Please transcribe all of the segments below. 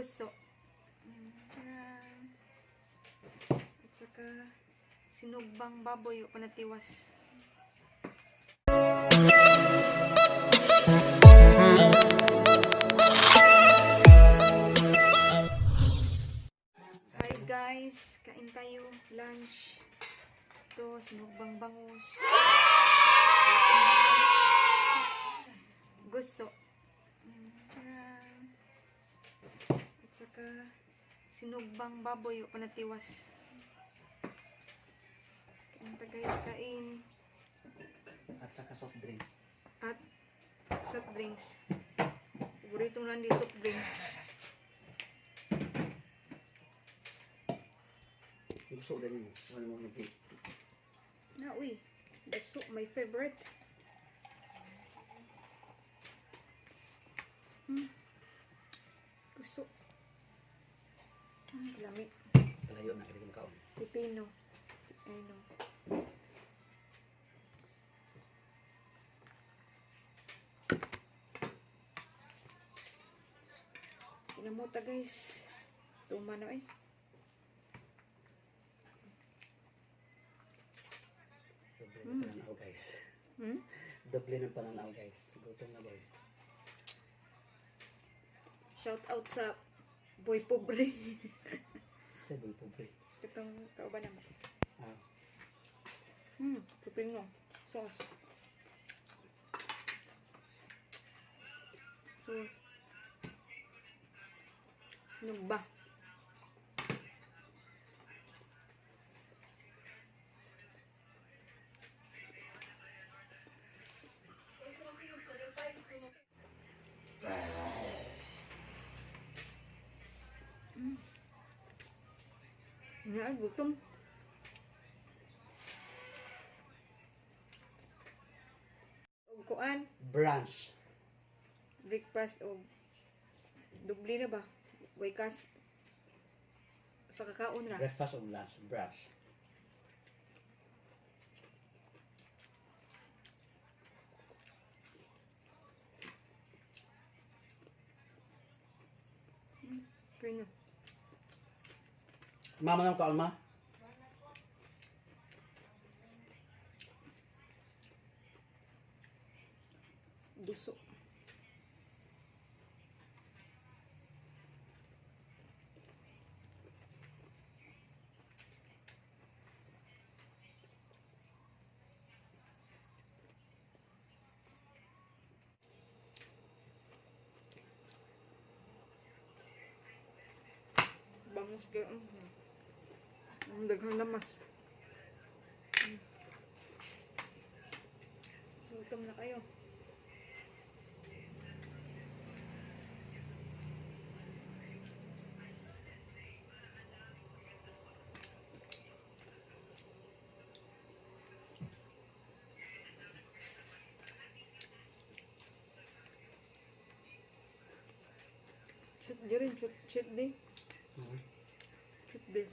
Gusto. At saka sinugbang baboy o panatiwas. Hi guys, kain tayo lunch. Ito, sinugbang bangus. Gusto. At saka sinugbang baboy o panatiwas. Kain ta guys, kain. At saka soft drinks. At soft drinks. Paborito lang di soft drinks. Gusto din mo. Wala mo nag. Na uy, gusto, my favorite. Gusto. Lami. Palayo na kaya makaon. Pipino. Ayun o. Kinamuta guys. Tuma na eh. Doble ng pananaw, guys. Hmm? Doble ng pananaw, guys. Gutom na, guys. Shout out sa Boy Pobre. Sa boy pobre. Itong kauban naman. Ah, Pipino. Sauce. Sauce. Ano ba? Nga, gutom. Og kuan, Brunch. Breakfast og dubli na ba? Waykas sa kakaon ra. Breakfast o lunch. Brunch. Pino. Mama nang kaon, ma? Duso. Bangus kayo. Ang daghang lamas. Gutom na kayo. Shoot di rin, shoot, shoot di. Shoot di.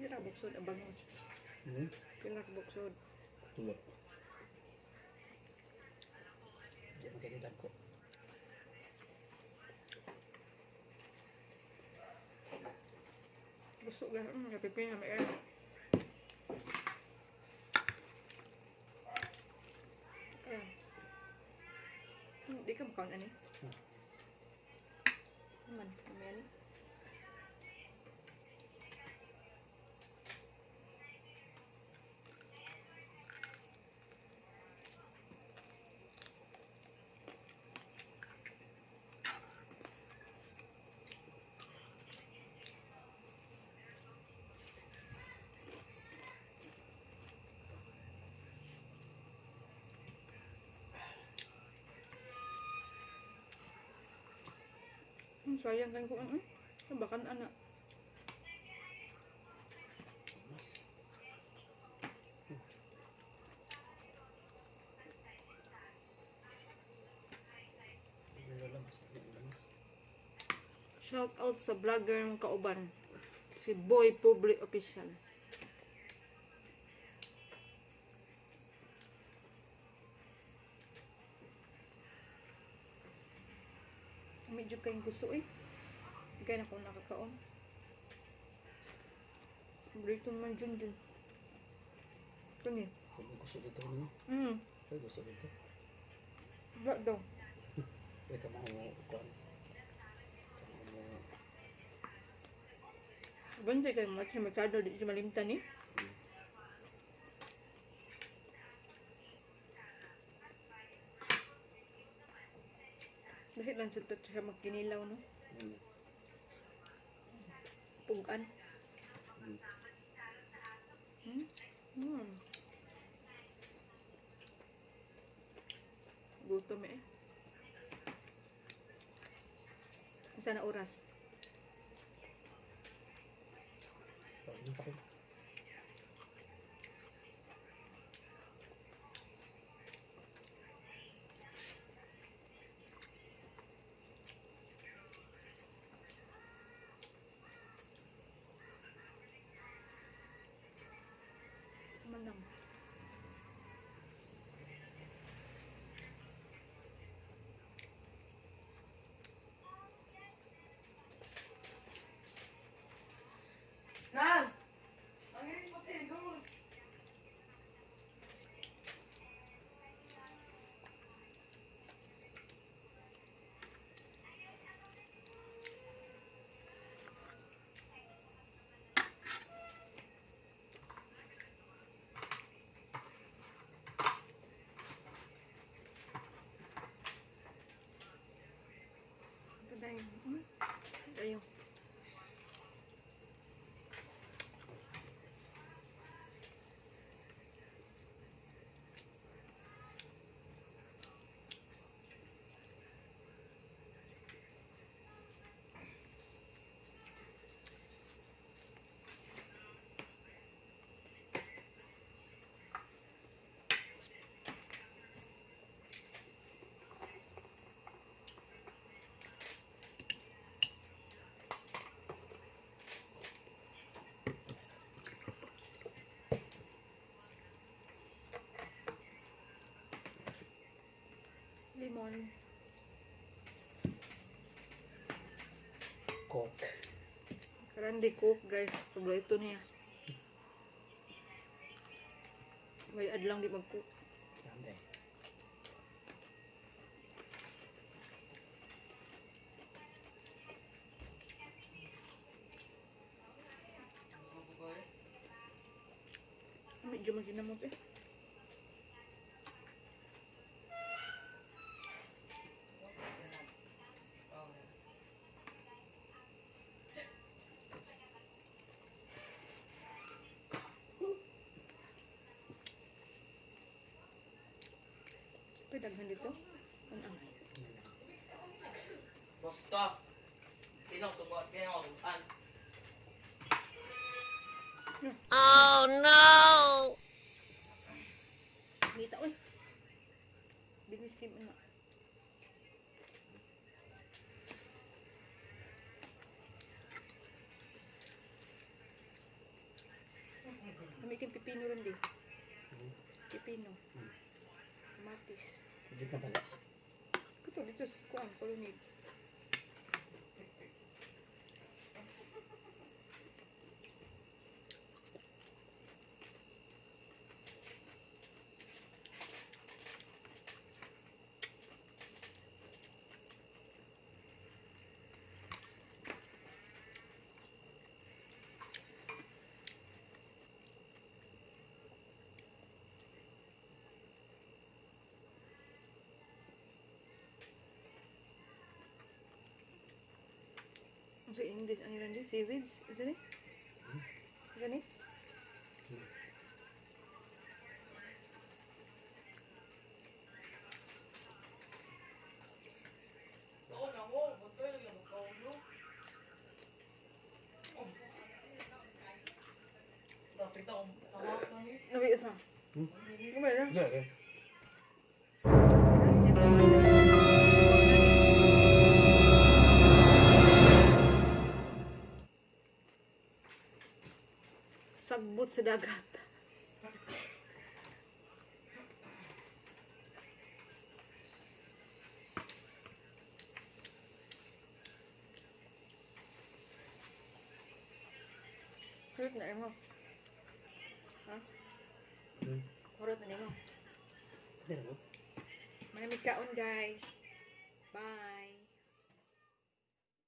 Pila buksod ang bangus. Pila ka buksod. Tulo. Di man kayo dagko. Gusto ga, napipina may air. Kaya. Di ka makaon ani. Man, kami ani. Sayang kayo ko ano. Bakan ana. Mas. Lamas, lamas. Shout out sa vlogger ng kauban. Si Boy Public Official. Medyo kayong gusto eh. Kaya na akong nakakaon. Paborito man dyan dyan. Kani. Kung gusto dito no? Kung gusto dito. Wala daw. Kaya ka mo kuan. Kamo mo. Bantay kayo mga masyado di siya malimtan eh. Dahil lang sa siya magkinilaw, no? Pugan. Gutom eh. Unsa na oras? Ano pa ko? Manang. Nan! Ang iring potatoes! Ito tayo. Tayo. Limon. Coke. Grande Coke, guys. Paborito niya. May adlang di mag-cook. Sunday. Medyo maginamot eh. Pwede daghan dito. Ano? Basta! Sino tubuat kayo ang Ngita oy. Business team na. Kami kang pipino rin di. Pipino. Kamatis. Dito na pala. Kuto dito sa kuan kolonid. Sa English ang iran di seaweeds, unsa ni? Unsa ni? Oo na ko, ba't kayo lagi magkaulo? Gamay na. Yeah, eh. Sagbot sa dagat. Kurot na mo. Ha? Kurot na mo. Pwede na mo? May kaon, guys.